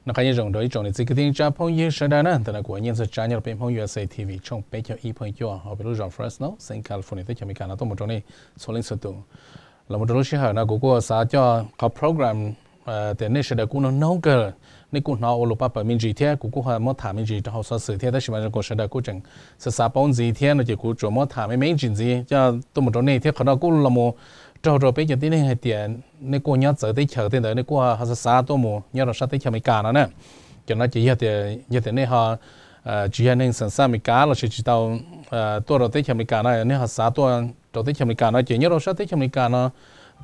Noj qab nyob zoo rau ib tsoom niam txiv kwv tij neej tsa phooj ywg sawv daws na, ntawm no kuv Nyiaj Ntxawg Tsab nyob rau peb Hmoob U S A T V tshooj peb caug ib phooj ywg cuaj hauv peb lub zos Fresno, Saint Catharines teb chaws Amelikas no tuaj mus rau nej txhua leej txhua tus. Los mus rau lub sij hawm no kuv kuj xav coj qhov program tias nej sawv daws kuj noog noog kawg, nej kuj hnov ua lus paj pawg me ntsis thiab kuv kuj ho muab tham me ntsis rau hauv xov xwm thiab, tab sis mas zoo nkaus sawv daws kuj tseem xav xav paub ntxiv thiab no ces kuv tsuas muab tham me me ntsis ntxiv coj tuaj mus rau nej thiab. Qhov no kuj los mus raug rau peb cov tib neeg hais tias nej kuj nyob txawv teb chaws tej ntawd nej kuj ho xav xav tuaj mus nyob rau sab teb chaws Amelikas no na. Cov no ces yog tias, yog tias nej ho tsis yog neeg xeem xaj Amelikas lossis tsis tau tuaj rau teb chaws Amelikas no, nej ho xav tuaj rau teb chaws Amelikas no ces nyob rau sab teb chaws Amelikas no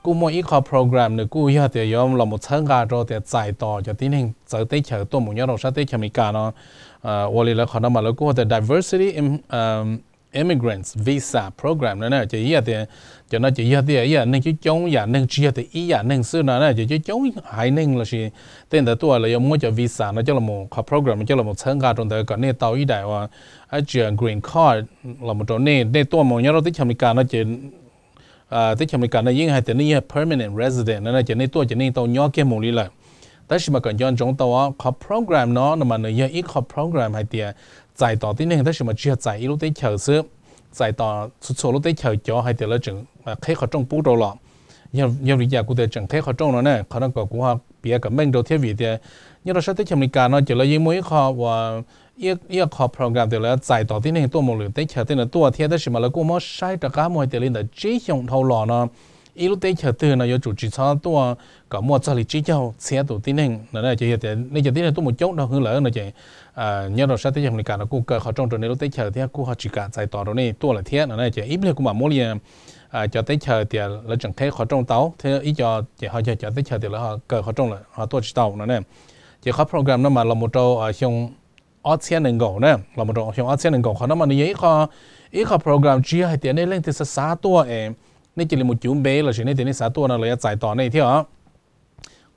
kuj muaj ib qho program nws kuj yog tias yuav los mus txhawb nqa rau tias txais tos cov tib neeg txawv teb chaws tuaj mus nyob rau sab teb chaws Amelikas no. Ua li lawv qhov no mas lawv kuj hu tias diversity immigrants visa program no na. Ces ib yam tias cov no ces yog tias ib yam neeg coob coob yam neeg, tsis yog tias ib yam neeg xwb no na, ces coob coob haiv neeg lossis tej ntawd tuaj lawv yuav muab cov visa no coj los, qhov program no coj los txhawb nqa rau ntawd kom nej tau ib daim uas dab tsi green card los mus rau nej, nej tuaj mus nyob rau teb chaws Amelikas no ces teb chaws Amelikas no yeej hais tias nej yog permanent resident no na, ces nej tuaj ces nej tau nyob kiag mus li lawm. Tab sis mas kom nco ntsoov tau qhov program no no mas nws yog ib qho program hais tias txais tos tib neeg tab sis mas tsis yog txais ib lub teb chaws xwb, txais tos txhua txhua lub teb chaws cov hais tias lawv tseem qheb qhov rooj pub rau los. Yog li cas kuv tias tseem qheb qhov rooj no na, qhov no kom kuv ho piav kom meej rau thiab vim tias nyob rau sab teb chaws Amelikas no ces lawv yeej muaj ib qho uas ib qho program tias lawv txais tos tib neeg tuaj mus lwm teb chaws tej no tuaj thiab, tab sis mas lawv kuj muab saib rov qab mus hais tias li ntawm tsib xyoos dhau los no ib lub teb chaws twg no yuav tsum tsis txhob tuaj kom muaj txog li tsib caug txhiab tus tib neeg no. Ces yog tias nej cov tib neeg tuaj mus coob dhau hwv lawm no ces nyob rau sab teb chaws Amelikas no kuj kaw qhov rooj rau nej lub teb chaws thiab kuj ho tsis kam txais tos rau nej tuaj lawm thiab no. Ces ib pliag kuv mam muab li cov teb chaws tias lawv tseem qheb qhov rooj tau thiab ib co ces ho yog cov teb chaws tias lawv ho kaw qhov rooj lawm ho tuaj tsis tau no na. Ces qhov program no mas los mus rau xyoo ob txhiab nees nkaum na, los mus rau xyoo ob txhiab nees nkaum. Qhov no mas nws yog ib qho program tsis yog hais tias nej leej twg xav xav tuaj es nej cia li mus cuv npe lossis nej tias nej xav tuaj no lawv yuav txais tos nej thiab os.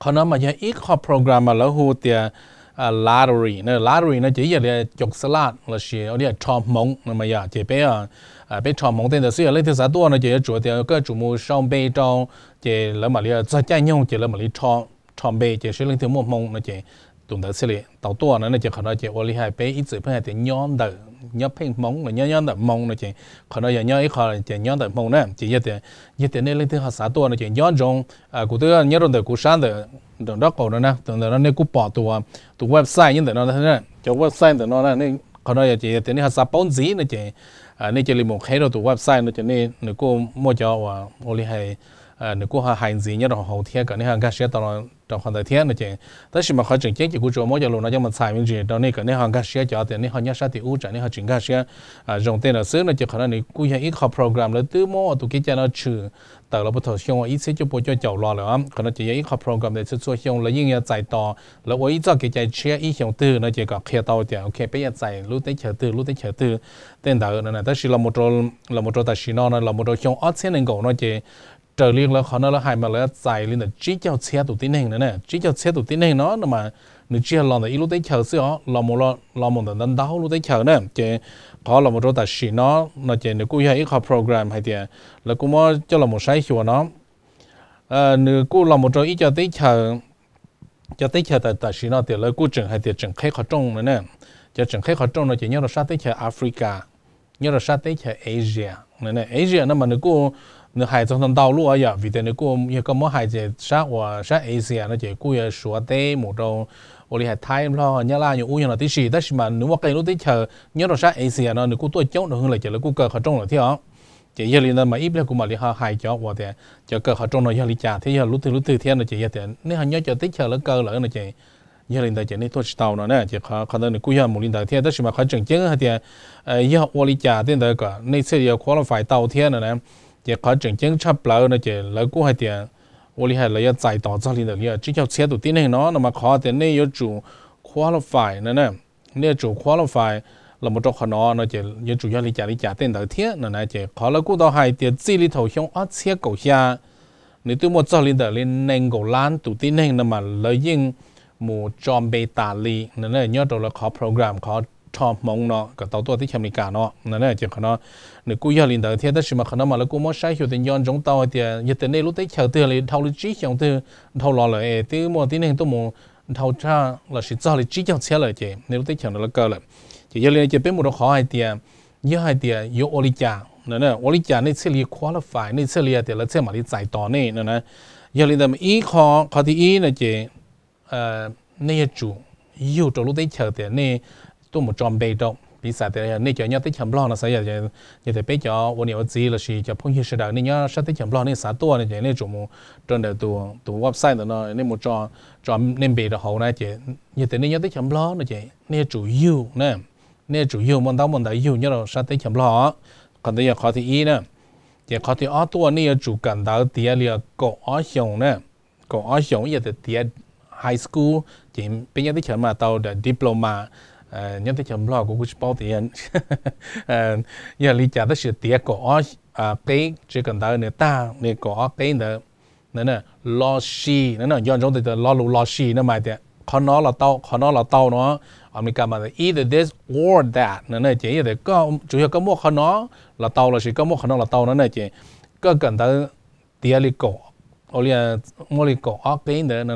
Qhov no mas yog ib qho program mas lawv hu tias lottery na. Lottery no ces ib yam li cog xa laj lossis rho hmoov no mas yog ces peb peb rho hmoov tej ntawd xwb. Yog leej twg xav tuaj no ces yuav tsum tias koj tsum mus sau npe rau, ces lawv mam li txog caij nyoog ces lawv mam li rho npe ces seb leej twg muaj hmoo no ces tus ntawd thiaj li tau tuaj no. Ces qhov no ces ua li hais peb ib txwm pheej hais tias nyob ntawm, nyob pheej hmoov los nyob nyob ntawm hmoo no ces qhov no yog nyob ib qho ces nyob ntawm hmoo na. Ces yog tias, yog tias nej leej twg ho xav tuaj no ces nco ntsoov, kuv twb nyob rau ntawm kuv sab ntawm nraub qaum no na, ntawm no nej kuj pom tus website nyob ntawm no, cov website ntawm no, qhov no ces yog tias nej ho xav paub ntxiv no ces nej cia li mus qheb rau tus website no ces nws kuj muaj cov uas ua li hais, nws kuj ho hais ntxiv nyob rau hauv thiab kom nej ho nkag siab tau rau qhov ntawd thiab no ces. Tab sis mas qhov tseem ceeb ces kuv tsuas muab cov lus no coj mus txhais me ntsis rau nej kom nej ho nkag siab, cov tias nej ho nyob sab tim ub tsam nej ho tsis nkag siab zoo tej no xwb no ces qhov no nws kuj yog ib qho program lawv twb muab ua tus kev cai no tshwm tawm los puag thaum xyoo ib txhiab cuaj pua cuaj caum los lawm. Qhov no ces yog ib qho program tias txhua txhua xyoo lawv yeej yuav txais tos, lawv ua ib txoj kev cai tshiab ib xyoo twg no ces kom qhia tau tias ok peb yuav txais lub teb chaws twg lub teb chaws twg tej ntawd no. Tab sis los mus rau tam sim no no los mus rau xyoo ob txhiab nees nkaum no ces raws li lawv qhov no lawv hais mas lawv yuav txais li ntawm tsib caug txhiab tus tib neeg no. Tsib caug txhiab tus tib neeg no no mas nws tsis yog los ntawm ib lub teb chaws xwb os, los mus ntawm ntau ntau lub teb chaws na. Ces qhov los mus rau tam sim no no ces nws kuj yog ib qho program hais tias lawv kuj muab coj los mus saib xyuas no, nws kuj los mus rau ib co teb chaws, cov teb chaws tam sim no tias lawv kuj tseem hais tias tseem qheb qhov rooj no na. Cov tseem qheb qhov rooj no ces nyob rau sab teb chaws Africa, nyob rau sab teb chaws Asia. Asia no mas nws kuj, nws hais txog ntau ntau lub yom, vim tias nws kuj yog koj muab hais ces sab uas sab Asia no ces kuj yog Suav teb mus rau ua li hais Thaib, Nplog, Nyab Laj, Nyuj Ub yog no tib si, tab sis mas nws muaj qee lub teb chaws nyob rau sab Asia no nws kuj tuaj coob rau hwv lawm ces lawv kuj kaw qhov rooj lawm thiab os. Ces yog li ntawd mas ib pliag kuv mam li ho hais cov uas tias cov kaw qhov rooj no yog li cas thiab yog lub twg lub twg thiab no ces yog tias nej ho nyob cov teb chaws lawv kaw lawm no ces yog li ntawd ces nej tuaj tsis tau no na. Ces qhov ntawd nws kuj yog mus li ntawd thiab, tab sis mas qhov tseem ceeb hais tias yog ua li cas tej ntawd kom nej thiaj li yuav qualify tau thiab no na. Ces qhov tseem ceeb tshaj plaws no ces lawv kuj hais tias ua li hais lawv yuav txais tos txog li ntawm li tsib caug txhiab tus tib neeg no no mas qhov tias nej yuav tsum qualify no na, nej yuav tsum qualify los mus rau qhov no no ces yuav tsum yog li cas li cas tej ntawd thiab no na. Ces qhov lawv kuj tau hais tias txij li thaum xyoo ob txhiab kaum xya nws twb muaj txog li ntawm li nees nkaum lab tus tib neeg no mas lawv yeej mus tso npe tas li no nyob rau lawv qhov program qhov rho hmoov no kom tau tuaj teb chaws Amelikas no no. Ces qhov no nws kuj yog li ntawd thiab, tab sis mas qhov no mas lawv kuj muab saib xyuas tias nco ntsoov tau hais tias yog tias nej lub teb chaws twg li dhau li tsib xyoos twg dhau los lawm es twb muaj tib neeg tuaj mus dhau tshaj lossis txog li tsib caug txhiab lawm ces nej lub teb chaws ntawd lawv kaw lawm. Ces yog li no ces peb mus rau qhov hais tias, yog hais tias yuav ua li cas, ua li cas nej thiaj li qualify, nej thiaj li tias lawv thiaj mam li txais tos nej no na. Yog li ntawd ib qho, qhov thib ib no ces nej yuav tsum yug rau lub teb chaws tias nej tuaj mus tso npe rau, piv xam tias nej cov nyob teb chaws Nplog no xav, yog tias peb cov ua niam ua txiv lossis cov phooj ywg sawv daws nej nyob sab teb chaws Nplog nej xav tuaj no ces nej tsum mus rau ntawm tus website ntawm no, nej mus tso nej npe rau hauv na. Ces yog tias nej nyob teb chaws Nplog no ces nej yuav tsum yug na, nej yuav tsum yug muaj ntaub muaj ntawv yug nyob rau sab teb chaws Nplog. Qhov ntawd yog qhov thib ib na. Ces qhov thib ob tuaj nej yuav tsum kawm ntawv tiav li kaum ob xyoos na, kaum ob xyoos ib yam tias tiav high school, ces peb nyob teb chaws mas tau diploma, nyob teb chaws Nplog kuv kuj tsis paub tias yog li cas tab sis tiav kaum ob qeb, tsev kawm ntawv nws tag li kaum ob qeb ntawd. Lossis no nco ntsoov tias lo lus lossis no mas tias qhov no los tau, qhov no los tau no. Amelikas mas either this or that no na, ces yog tias tsuas yog koj muaj qhov no los tau lossis koj muaj qhov no los tau no na, ces koj kawm ntawv tiav li kaum, muaj li kaum ob qeb ntawd no,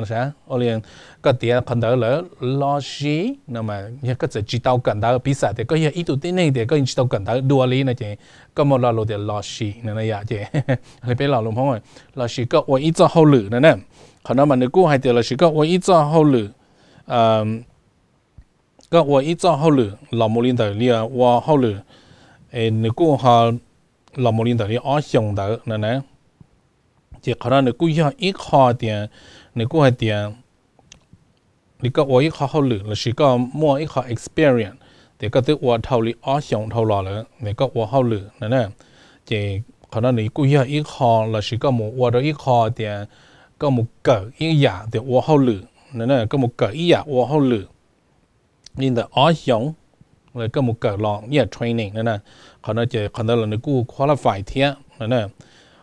koj tiav qhov ntawd lawm lossis no mas yog koj txawm tsis tau kawm ntawv, piv xam tias koj yog ib tug tib neeg tias koj yeej tsis tau kawm ntawv dua li no ces koj muaj lo lus tias lossis no yom, ces li peb lo lus Hmoob lossis koj ua ib txoj hauj lwm no na. Qhov no mas nws kuj hais tias lossis koj ua ib txoj hauj lwm, koj ua ib txoj hauj lwm los mus li ntawm li ua hauj lwm, nws kuj ho los mus li ntawm li ob xyoos ntawd no na. Ces qhov no nws kuj yog ib qho tias, nws kuj hais tias li koj ua ib qho hauj lwm lossis koj muaj ib qho experience tias koj twb ua dhau li ob xyoos dhau los lawm es koj ua hauj lwm no na. Ces qhov no nws kuj yog ib qho lossis koj mus ua rau ib qho tias koj mus kawm ib yam tias ua hauj lwm, koj mus kawm ib yam ua hauj lwm li ntawm ob xyoos, koj mus kawm los ib yam training no na. Qhov no ces qhov ntawd los nws kuj qualify thiab no na.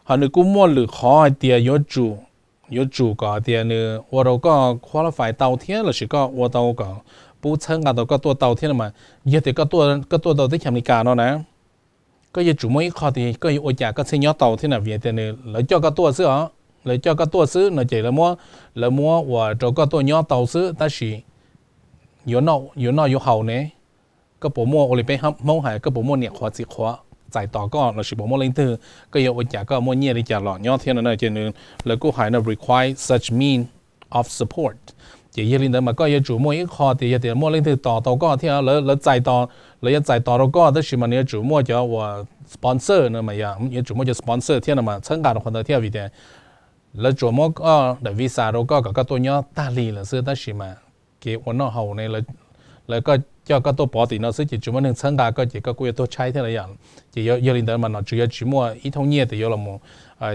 Ho nws kuj muaj lwm qhov hais tias yuav tsum, yuav tsum kom tias nws ua rau koj qualify tau thiab lossis koj ua tau kom pub txhawb nqa tau koj tuaj tau thiab no mas yog tias koj tuaj tau teb chaws Amelikas no na, koj yuav tsum muaj ib qho tias koj yuav ua cas koj thiaj nyob tau thiab na, vim tias nws, lawv coj koj tuaj xwb os, lawv coj koj tuaj xwb no ces lawv muab, lawv muab ua rau koj tuaj nyob tau xwb tab sis yuav noj yuav haus ne, koj puas muaj ua li peb Hmoob hais koj puas muaj niam qhuav txiv qhuav txais tos koj lossis puas muaj leej twg, koj yuav ua cas koj muaj nyiaj li cas los nyob thiab no na. Ces lawv kuj hais no require such means of support. Ces yog li ntawd mas koj yuav tsum muaj ib qho tias yog tias muaj leej twg tos tau koj thiab lawv txais tos, lawv yuav txais tos rau koj tab sis mas nws yuav tsum muaj cov uas sponsor no mas yog yuav tsum muaj cov sponsor thiab no mas txhawb nqa rau qhov ntawd thiab vim tias lawv tsuas muab koj daim visa rau koj kom koj tuaj nyob tag li lawm xwb tab sis mas kev ua noj haus ne, lawv coj koj tuaj pov tim no xwb ces tsis muaj neeg txhawb nqa koj ces koj kuj yuav tuag tshaib thiab lawm yom. Ces yog li ntawd mas nom tswv yuav tsis muaj ib thooj nyiaj tias yuav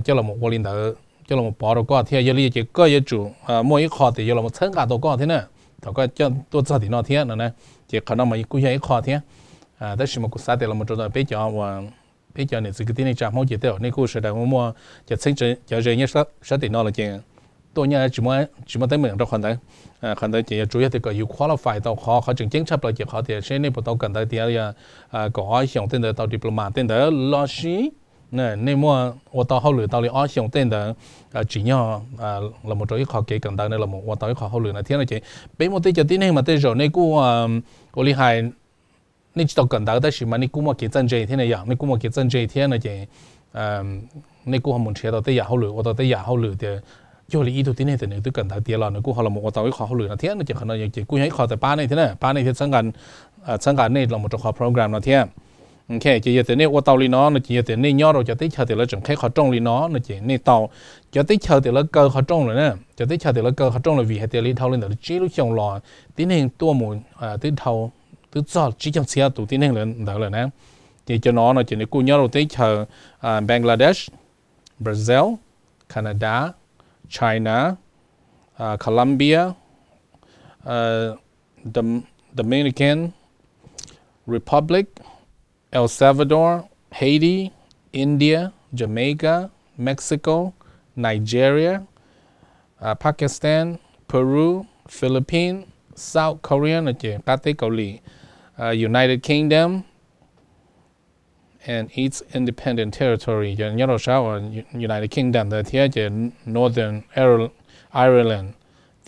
coj los ua li ntawd coj los pov rau koj thiab. Yog li ces koj yuav tsum muaj ib qho tias yuav los txhawb nqa tau koj thiab na, thaum koj tuaj txog tim no thiab no na. Ces qhov no mas kuj yog ib qho thiab. Tab sis mas kuv xav tias los rau peb cov, peb cov niam txiv kwv tij neej tsa Hmoob ces tej zaum nej kuj sawv daws muaj cov txheeb cov ze nyob sab tim no los ces tuaj nyaj tsis muaj teeb meem rau qhov ntawd. Qhov ntawd ces yog tsuas yog tias kom yus qualify tau qhov, qhov tseem ceeb tshaj plaws ces qhov tias seb nej puas tau kawm ntawv tiav li kaum ob xyoos tej ntawd tau diploma tej ntawd lossis nej muaj ua tau hauj lwm tau li ob xyoos tej ntawd tsim nyog los rau ib qho kev kawm ntawv no los ua tau ib qho hauj lwm no thiab no ces peb muaj tej cov tib neeg mas tej zaum nej kuj ua li hais nej tsis tau kawm ntawv tab sis mas nej kuj muaj kev txawj ntse thiab ne yom, nej kuj muaj kev txawj ntse thiab no ces nej kuj ho mus nrhiav tau tej yam hauj lwm ua tau tej yam hauj lwm tias cuag li ib tug tib neeg tias nws twb kawm ntawv tiav los nws kuj ho los ua tau ib qho hauj lwm no thiab no ces qhov no ces kuj yog ib qho tias pab nej thiab na, pab nej thiab txhawb nqa nej los rau qhov program no thiab. Ok, ces yog tias nej ua tau li no no ces yog tias nej nyob rau cov teb chaws tias lawv tseem qheb qhov rooj li no no ces nej tau. Cov teb chaws tias lawv kaw qhov rooj lawm na, cov teb chaws tias lawv kaw qhov rooj lawm vim hais tias li dhau li ntawm tsib lub xyoos los tib neeg tuaj mus twb dhau, twb txog tsib caug txhiab tus tib neeg ntawd lawm na. Ces cov no no ces nws kuj nyob rau teb chaws Bangladesh, Brazil, Canada, China, Colombia, Dominican Republic, El Salvador, Haiti, India, Jamaica, Mexico, Nigeria, Pakistan, Peru, Philippines, South Korea no ces qab teb Kaus Lim, United Kingdom and its independent territory, nyob rau sab uas United Kingdom ntawd thiab ces Northern Ireland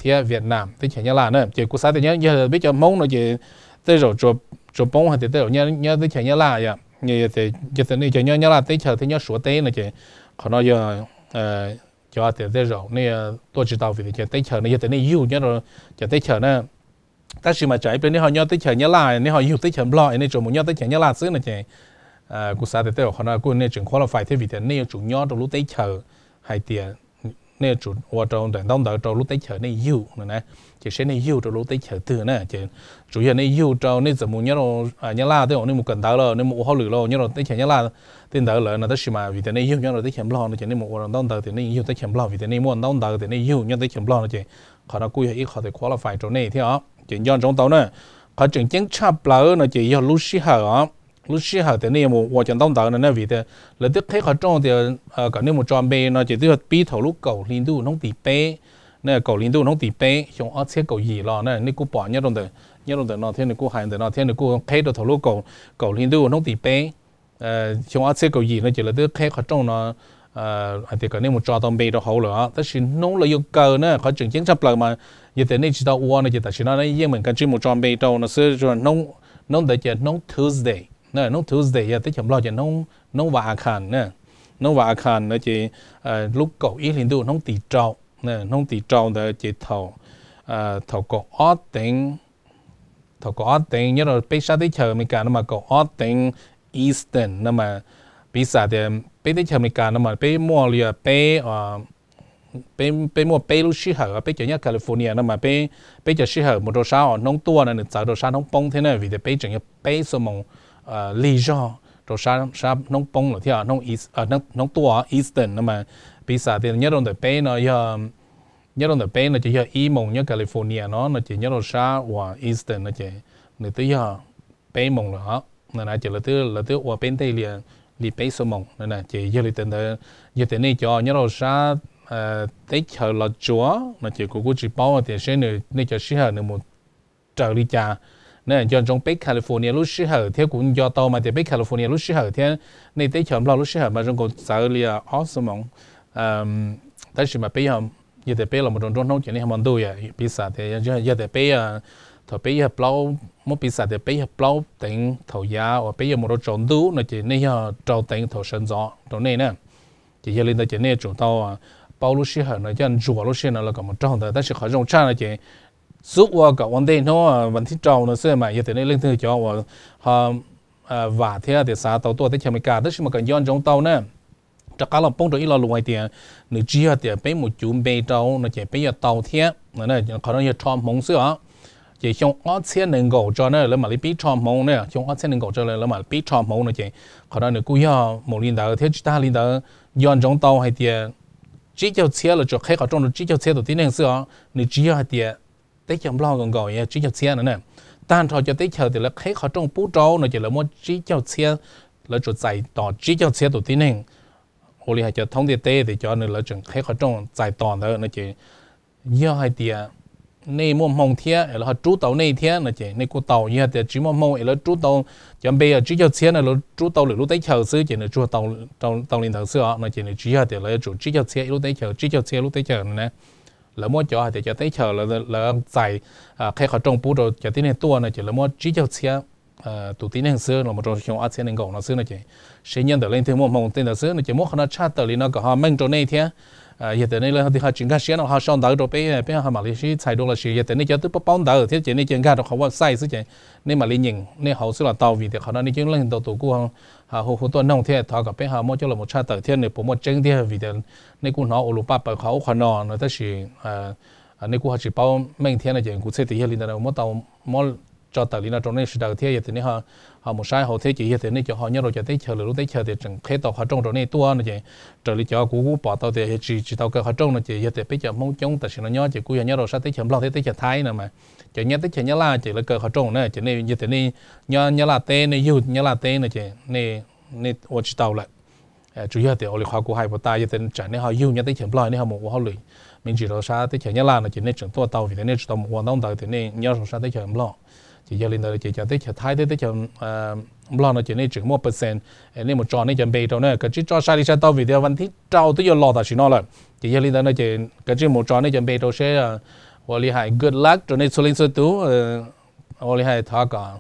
thiab Vietnam teb chaws Nyab Laj na. Ces kuv xav tias yog peb cov Hmoob no ces tej zaum tsuas poob hais tias tej zaum nyob teb chaws Nyab Laj yom. Yog tias nej cov nyob Nyab Laj teb chaws thiab nyob Suav teb no ces qhov no yog cov tias tej zaum nej tuaj tsis tau vim tias cov teb chaws no yog tias nej yug nyob rau cov teb chaws na. Tab sis mas tsam ib pliag nej ho nyob teb chaws Nyab Laj, nej ho yug teb chaws Nplog es nej tsuas mus nyob teb chaws Nyab Laj xwb no ces kuv xav tias tej zaum qhov no kuj nej tseem qualify thiab vim tias nej yuav tsum nyob rau lub teb chaws hais tias nej yuav tsum ua rau ntawm ntaub ntawv rau lub teb chaws nej yug no na. Ces seb nej yug rau lub teb chaws twg na, ces tsuas yog nej yug rau nej txawm mus nyob rau Nyab Laj tej zaum nej mus kawm ntawv los nej mus ua hauj lwm los nyob rau teb chaws Nyab Laj tej ntawd lawm no, tab sis mas vim tias nej yug nyob rau teb chaws Nplog no ces nej mus ua rau ntaub ntawv tias nej yug teb chaws Nplog, vim tias nej muaj ntaub ntawv tias nej yug nyob teb chaws Nplog no ces qhov no kuj yog ib qho tias qualify rau nej thiab os. Ces nco ntsoov tau na, qhov tseem ceeb tshaj plaws no ces yog lub sij hawm os. Lub sij hawm tias nej yuav mus ua cov ntaub ntawv no na, vim tias lawv twb qheb qhov rooj tias kom nej mus tso npe no ces twb yog pib thaum lub kaum hli ntuj hnub tim peb, kaum hli ntuj hnub tim peb xyoo ob txhiab kaum yim los na, nej kuj pom nyob rau ntawm, nyob rau ntawm no thiab nws kuj hais ntawm no thiab nws kuj qheb rau thaum lub kaum, kaum hli ntuj hnub tim peb xyoo ob txhiab kaum yim no ces lawv twb qheb qhov rooj no hais tias kom nej mus tso tau npe rau hauv lawm os. Tab sis hnub lawv yuav kaw na, qhov tseem ceeb tshaj plaws mas yog tias nej tsis tau ua no ces tam sim no nej yeej meem kav tsij mus tso npe rau no xwb. Hnub ntawd ces hnub Tuesday, hnub Tuesday yog teb chaws Nplog ces hnub Vas As Khas, hnub Vas As Khas no ces lub kaum ib hli ntuj hnub tim rau, hnub tim rau ntawd ces thaum, thaum kaum ob teev, thaum kaum ob teev nyob rau peb sab teb chaws Amelikas no mas kaum ob teev Eastern no mas, piv xam tias peb teb chaws Amelikas no mas peb muaj li peb, peb muaj peb lub sij hawm, peb cov nyob California no mas peb, peb cov sij hawm mus rau sab uas hnub tuaj no nws txawv rau sab hnub poob thiab na, vim tias peb tseem yog peb xuab moos lig zog rau sab hnub poob lawm thiab. Hnub tuaj Eastern no mas, piv xam tias nyob rau ntawm peb no yog, nyob rau ntawm peb no ces yog ib moos, nyob California no no ces nyob rau sab uas Eastern no ces nws twb yog peb moos lawm os. Ces lawv twb ua peb ntej li peb xuab moos no. Ces yog li ntawd, yog tias nej cov nyob rau sab teb chaws Los Tsuas no ces kuv kuj tsis paub tias seb nej cov sij hawm nws mus raws li cas. Nco ntsoov peb California lub sij hawm thiab kuv nco tau mas tias peb California lub sij hawm thiab nej teb chaws Nplog lub sij hawm mas zoo nkaus txawv li ob xuab moos. Tab sis mas peb, yog tias peb los mus rau nruab hnub ces nej ho muaj ntuj yom. Piv xam tias yog tias peb, thaum peb yog plaub, muab piv xam tias peb yog plaub teev thaum yav uas peb yuav mus rau tsaus ntuj no ces nej yog rau teev thaum sawv ntxov rau nej na. Ces yog li ntawd ces nej yuav tsum tau paub lub sij hawm no coj ntsuas lub sij hawm no los kom mus raug ntawd. Tab sis qhov zoo tshaj no ces xub ua kom ua ntej hnub vas thib rau no xwb mas yog tias nej leej twg cov uas ho vam thiab tias xav tau tuaj teb chaws Amelikas, tab sis mas kom nco ntsoov tau na, rov qab los poob rau ib lo lus hais tias nws tsis yog tias peb mus cuv npe rau no ces peb yuav tau thiab. Qhov no yog rho hmoov xwb os. Ces xyoo ob txhiab nees nkaum tso na lawv mam li pib rho hmoov na, xyoo ob txhiab nees nkaum tso lawv mam pib rho hmoov no ces qhov no nws kuj yog mus li ntawd thiab. Tsis tag li ntawd, nco ntsoov tau hais tias tsib caug txhiab, lawv tsuas qheb qhov rooj rau tsib caug txhiab tus tib neeg xwb os. Nws tsis yog hais tias teb chaws Nplog nkaus nkaus yog tsib caug txhiab no na. Tag nrho cov teb chaws tias lawv qheb qhov rooj pub rau no ces lawv muab tsib caug txhiab, lawv tsuas txais tos tsib caug txhiab tus tib neeg. Ua li hais cov thoob ntiaj teb tias cov nws lawv tseem qheb qhov rooj txais tos ntawd no ces yog hais tias nej muaj hmoo thiab es lawv ho rub tau nej thiab no ces nej kuj tau. Yog tias tsis muaj hmoo es lawv rub tau cov npe tsib caug txhiab no, lawv rub tau lwm lub teb chaws xwb ces nws tsuas tau li ntawd xwb os no ces nws tsis yog tias lawv yuav tsum tsib caug txhiab ib lub teb chaws, tsib caug txhiab ib lub teb chaws no na. Lawv muab cov hais tias cov teb chaws lawv txais qheb qhov rooj pub rau cov tib neeg tuaj no ces lawv muab tsib caug txhiab tus tib neeg xwb los mus rau xyoo ob txhiab nees nkaum no xwb no ces seb nyob ntawm leej twg muaj hmoo tej ntawd xwb no ces muab qhov no tshaj tawm li no kom ho meej rau nej thiab. Yog tias nej leej twg ho tsis nkag siab no ho sau ntawv rau peb, peb ho mam li sib txhais dua los sis yog tias nej cov twb paub paub ntawv thiab ces nej cia nkag rau qhov website xwb ces nej mam li nyeem nej hauv xwb los tau, vim tias qhov no nej coob leej ntau tus kuj hu hu tuaj noog thiab thov kom peb ho muab coj los mus tshaj tawm thiab nws puas muaj tseeb tiag, vim tias nej kuj hnov ua lus paj paws qhov ub qhov no no tab sis nej kuj ho tsis paub meej thiab no ces kuv txhaj tias yog li ntawd muab tau, muab tso tawm li no rau nej sawv daws thiab yog tias nej ho mus saib hauv thiab ces yog tias nej cov ho nyob rau cov teb chaws lwm lub teb chaws tias tseem qheb tau qhov rooj rau nej tuaj no ces raws li cov kuv kuj pom tau tias yog tsis, tsis tau kaw qhov rooj no ces yog tias peb cov Hmoob coob tam sim no nyob ces kuj yog nyob rau sab teb chaws Nplog thiab teb chaws Thaib no mas, cov nyob teb chaws Nyab Laj ces lawv kaw qhov rooj na ces nej yog tias nej nyob Nyab Laj teb, nej yug Nyab Laj teb no ces nej ua tsis tau lawm. Tsuas yog tias ua li qhov kuv hais puas tas, yog tias tsam nej ho yug nyob teb chaws Nplog nej ho mus ua hauj lwm me ntsis rau sab teb chaws Nyab Laj no ces nej tseem tuaj tau vim tias nej tsis tau mus ua ntaub ntawv tias nej nyob rau sab teb chaws Nplog. Ces yog li ntawd ces cov teb chaws Thaib thiab teb chaws Nplog no ces nej tseem muaj percent nej mus tso nej cov npe rau na, kav tsij tso sai li sai tau vim tias vas thib rau twb yuav los tam sim no lawm. Ces yog li ntawd no ces kav tsij mus tso nej cov npe rau seb Ua li hais good luck rau nej txhua leej txhua tus. Ua li hais thov kom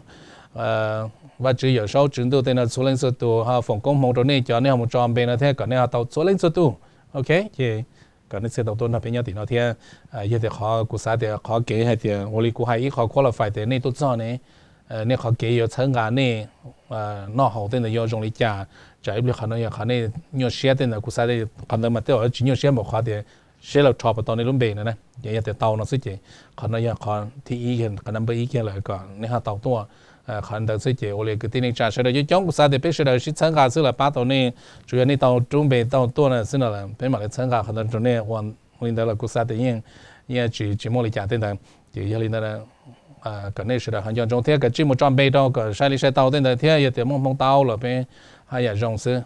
Vajtswv Yawm Saub Tswv Ntuj tej no txhua leej txhua tus ho foom koob hmoov rau nej cov nej ho mus tso npe no thiab kom nej ho tau txhua leej txhua tus. Ok, ces kom nej txhia tau tuaj nrog peb nyob tim no thiab. Yog tias qhov kuv xav tias qhov kev hais tias ua li kuv hais ib qho qualify tias nej tuaj txog ne, nej qhov kev yuav txhawb nqa nej noj haus tej ntawd yuav zoo li cas, tsam ib pliag qhov no yog qhov nej nyuaj siab tej ntawd. Kuv xav tias qhov ntawd mas tej zaum tsis nyuaj siab npaum qhov tias seb lawv rho puas tau nej lub npe no na. Ces yog tias tau no xwb ces qhov no yog qhov thib ib, qhov number ib kiag lawm kom nej ho tau tuaj. Qhov ntawd xwb ces ua li kwv tij neej tsa sawv daws coob coob, kuv xav tias peb sawv daws sib txhawb nqa xwb lawm pab tau nej. Tsuas yog nej tau lub npe tau tuaj no xwb no peb mam li txhawb nqa qhov ntawd rau nej. Ua li ntawd los kuv xav tias yeej tsis tsis muaj li cas tej ntawd. Ces yog li ntawd kom nej sawv daws ho nco ntsoov thiab kav tsij mus tso npe rau kom saib li saib tau tej ntawd thiab. Yog tias muaj hmoo tau los peb haj yam zoo xwb.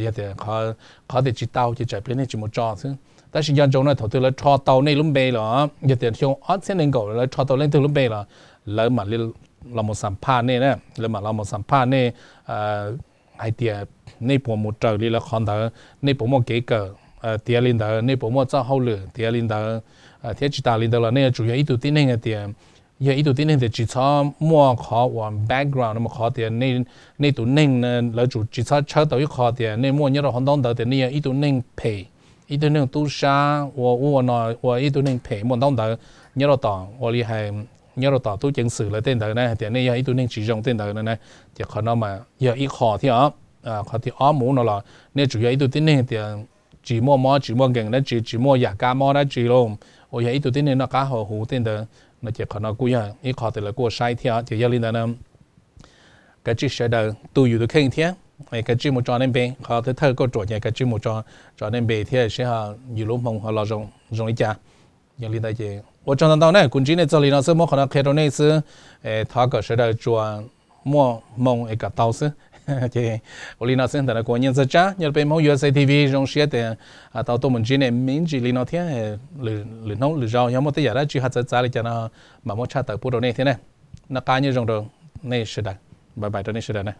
Yog tias qhov tias tsis tau ces tsam pliag nej tsis mus tso xwb. Tab sis nco ntsoov na, thaum twg lawv rho tau nej lub npe los, yog tias xyoo ob txhiab nees nkaum lawv rho tau leej twg lub npe los, lawv mam li los mus xam phaj nej na. Lawv mam los mus xam phaj nej hais tias nej puas mus raws li lawv qhov ntawd, nej puas muaj kev kawm tiav li ntawd, nej puas muaj txoj hauj lwm tiav li ntawd. Thiab tsis tas li ntawd los nej yuav tsum yog ib tug tib neeg hais tias, yog ib tug tib neeg tias tsis txhob muaj qhov uas background no mas qhov tias nej tus neeg, lawv tsum tsis txhob tshawb tau ib qho tias nej muaj nyob rau hauv ntaub ntawv tias nej yog ib tug neeg phem, ib tug neeg tub sab ua ub ua no, ua ib tug neeg phem muaj ntaub ntawv nyob rau tom, ua li hais nyob rau tom tub ceev xwm lawv tej ntawd na, hais tias nej yog ib tug neeg tsis zoo tej ntawd no na. Ces qhov no mas yog ib qho thiab os. Qhov thib ob mus no los nej tsum yog ib tug tib neeg tias tsis muaj mob tsis muaj nkees dab tsi, tsis muaj yam kab mob dab tsi los, uas yog ib tug tib neeg noj qab haus huv tej ntawd no. Ces qhov no kuj yog ib qho tias lawv kuj ua saib thiab. Ces yog li ntawd na, kav tsij sawv daws tu yus tus kheej thiab, kav tsij mus tso nej npe. Qhov thawj thawj kuj ruam ces kav tsij mus tso nej npe thiab seb yus lub hmoo ho los zoo li cas. Yog li ntawd ces ua tsaug ntau ntau na, kuv ntsib nej txog li no xwb, muab qhov no qhia rau nej xwb. Thov kom sawv daws tsuas muaj hmoo es kom tau xwb. Ces ua li no xwb, ntawm no kuv Nyiaj Ntxawg Tsab nyob rau peb Hmoob U S A T V, zoo siab tias tau tuaj mus ntsib nej me ntsis li no thiab. Lwm hnub lwm zaus yog muaj tej yam dab tsi ho txawv txav li cas no mam muab tshaj tawm pub rau nej thiab na. Noj qab nyob zoo rau nej sawv daws. Bye bye rau nej sawv daws na.